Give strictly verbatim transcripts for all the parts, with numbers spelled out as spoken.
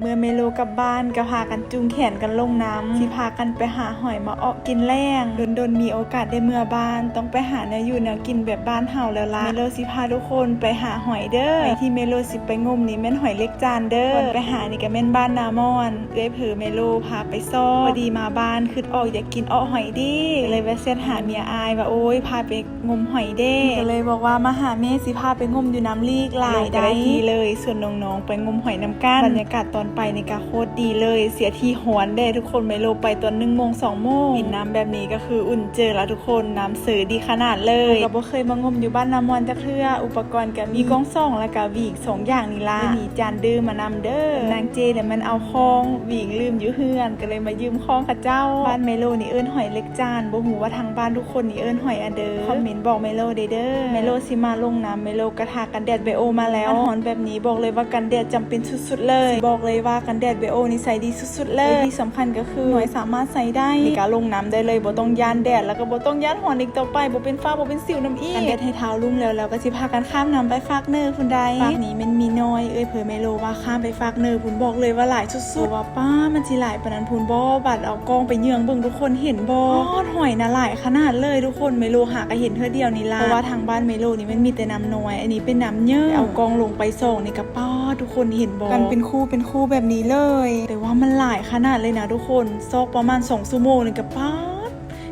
เมื่อเมโลกลับบ้านก็พากันจูงแขนกันลงน้ำ สิพากันไปหาหอยมาเอาะกินแลง ดนๆ มีโอกาสได้เมือบ้าน ต้องไปหาแนวอยู่แนวกินแบบบ้านเฮาแล้วล่ะ เมโลสิพาทุกคนไปหาหอยเด้อ หอยที่เมโลสิไปงมนี่แม่นหอยเล็กจานเด้อ ก่อนไปหานี่ก็แม่นบ้านนามอน เอื้อยเผอเมโลพาไปซอก พอดีมาบ้านคิดออกอยากกินเอาะหอยดี ก็เลยแวะแชทหาเมียอ้ายว่า โอ้ย พาไป งมหอยเด้ ก็เลยบอกว่ามาหาแม่สิพาไปงมอยู่น้ำลีกหลาย ลงก็ได้ ได้ ที่เลย ส่วนน้องๆ ไปงมหอยนำกัน บรรยากาศตอนไปนี่ก็โคตรดีเลย เสียทีฮ้อนเด้ทุกคน เมโลไปตอนหนึ่งโมง สองโมง เห็นน้ำแบบนี้ก็คืออุ่นเจอแล้วทุกคน น้ำใสดีขนาดเลย ก็บ่เคยมางมอยู่บ้านนามอนจักเทื่อ อุปกรณ์ก็มี มีกล้องส่องแล้วก็หวีกสองอย่างนี่ล่ะ มีจานดื้อมานำเด้อ นางเจเนี่ยมันเอาข้องหวีกลืมอยู่เฮือน ก็เลยมายืมข้องเขาเจ้า บ้านเมโลนี่เอิ้นหอยเล็ก จาน บ่ฮู้ว่าทางบ้านทุกคนนี่เอิ้นหอยอันเด้อ คอมเมนต์บอกเมโลเด้อ เมโลสิมาลงน้ำ เมโลก็ทากันแดดไบโอมาแล้ว ร้อนแบบนี้บอกเลยว่ากันแดดจำเป็นสุดๆเลย บอกเลยว่ากันแดดไบโอนี่ใส่ดีสุดๆเลย และที่สำคัญก็คือหน่วยสามารถใส่ได้ ในการลงน้ำได้เลย บ่ต้องย้านแดด แล้วก็บ่ต้องย้านฮ้อนอีกต่อไป บ่เป็นฝ้า บ่เป็นสิวน้ำอีก กันแดดให้เท้าลุ่มแล้ว แล้วก็สิพากันข้ามน้ำไปฟากเนินพุ้นได้ ฟากนี้แม่นมีน้อย เอื้อยเผอเมโลว่าข้ามไปฟากเนินพุ้น บอกเลยว่าหลายสุดๆ ว่าป้ามันสิหลายปานนั้นพุ้นบ่ บัดเอากล้องไปเยืองเบิ่งทุกคนเห็นบ่ ปาดหอยนะหลายขนาดเลยทุกคน เมโลหาก็เห็นเทื่อเดียวนี่ล่ะ เพราะว่าทางบ้านเมโลนี่มันมีแต่น้ำน้อย อันนี้เป็นน้ำเยอะ เอากล้องลงไปส่องนี่ก็ปาดทุกคนเห็นบ่ กันเป็นคู่เป็นคู่แบบนี้เลย แต่ว่ามันหลายขนาดเลยนะทุกคน ซอกประมาณสองชั่วโมงนี่ก็ปาด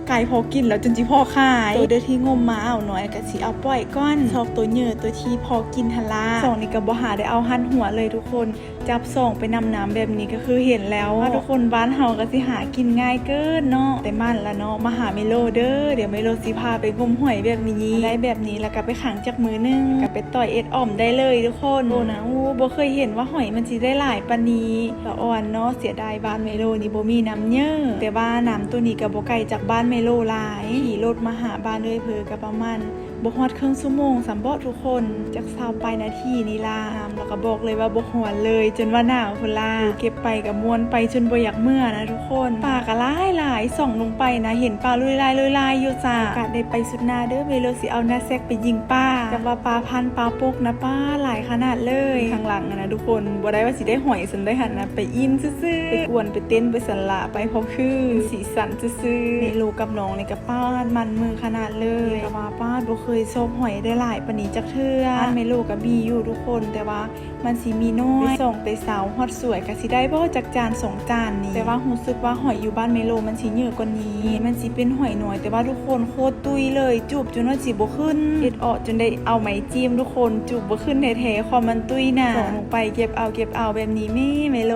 ไก่พอกินแล้วจนจิพอขาย ตัวเด้อที่งมมาเอาน้อยก็สิเอาปล่อยก่อน ซอกตัวเยอะตัวที่พอกินหั่นล่ะ ส่องนี่ก็บ่หาได้เอาหั่นหัวเลยทุกคน จับส่องไปนำน้ำแบบนี้ก็คือเห็นแล้ว ว่าทุกคนบ้านเฮาก็สิหากินง่ายเกินเนาะ แต่มันละเนาะ มาหาเมโลเด้อ เดี๋ยวเมโลสิพาไปงมหอยแบบนี้ ได้แบบนี้แล้วก็ไปขังจักมื้อหนึ่ง ก็ไปต่อยเอ็ดอ่อมได้เลยทุกคน โอ้นะ โอ้ บ่เคยเห็นว่าหอยมันสิได้หลายปานนี้ ละอ่อนเนาะ เสียดายบ้านเมโลนี่บ่มีน้ำเยอะ แต่ว่าน้ำตัวนี้ก็บ่ไกลจากบ้านเมโลหลาย ขี่รถมาหาบ้านเอื้อยเผอก็ประมาณ บ่ฮอดครึ่งชั่วโมงซ้ำบ่ทุกคน จักซาวปลายนาทีนี่ล่ะ น้ำแล้วก็บอกเลยว่าบ่ฮ้อนเลย จนว่าหนาวพุ้นล่ะ เก็บไปก็ม่วนไปจนบ่อยากเมือนะทุกคน ปลาก็หลายหลาย ส่องลงไปนะ เห็นปลาลุยลายลุยลายอยู่จ้า โอกาสได้ไปสุดหน้าเด้อ เมโลสิเอาหน้าแซกไปยิงปลา จักว่าปลาพันปลาปกนะ ปลาหลายขนาดเลย ข้างหลังอะนะทุกคน บ่ได้ว่าสิได้หอยซั้นได้หั่นนะ ไปอิ่มซื่อๆ ไปกวนไปเต้นไปซั้นละ ไปพอคือสีสันซื่อๆ เมโลกับน้องนี่ก็ปาดมันมือขนาดเลย ก็ว่าปาดบ่เคยซอกหอยได้หลายปานนี้จักเทื่อ บ้านเมโลก็มีอยู่ทุกคน แต่ว่ามันสิมีน้อย ไปส่องแต่เช้าฮอดสวยก็สิได้บ่จักจานสองจานนี่ แต่ว่ารู้สึกว่าหอยอยู่บ้านเมโลมันสิเยอะกว่านี้ มันสิเป็นหอยน้อย แต่ว่าทุกคนโคตรตุ้ยเลย จูบจนว่าสิบ่ขึ้น เอ็ดอ่อมจนได้เอาไม้จิ้มทุกคน จูบบ่ขึ้นแท้ๆ ความมันตุ้ยน่ะ ส่องลงไปเก็บเอาเก็บเอาแบบนี้ แม่เมโล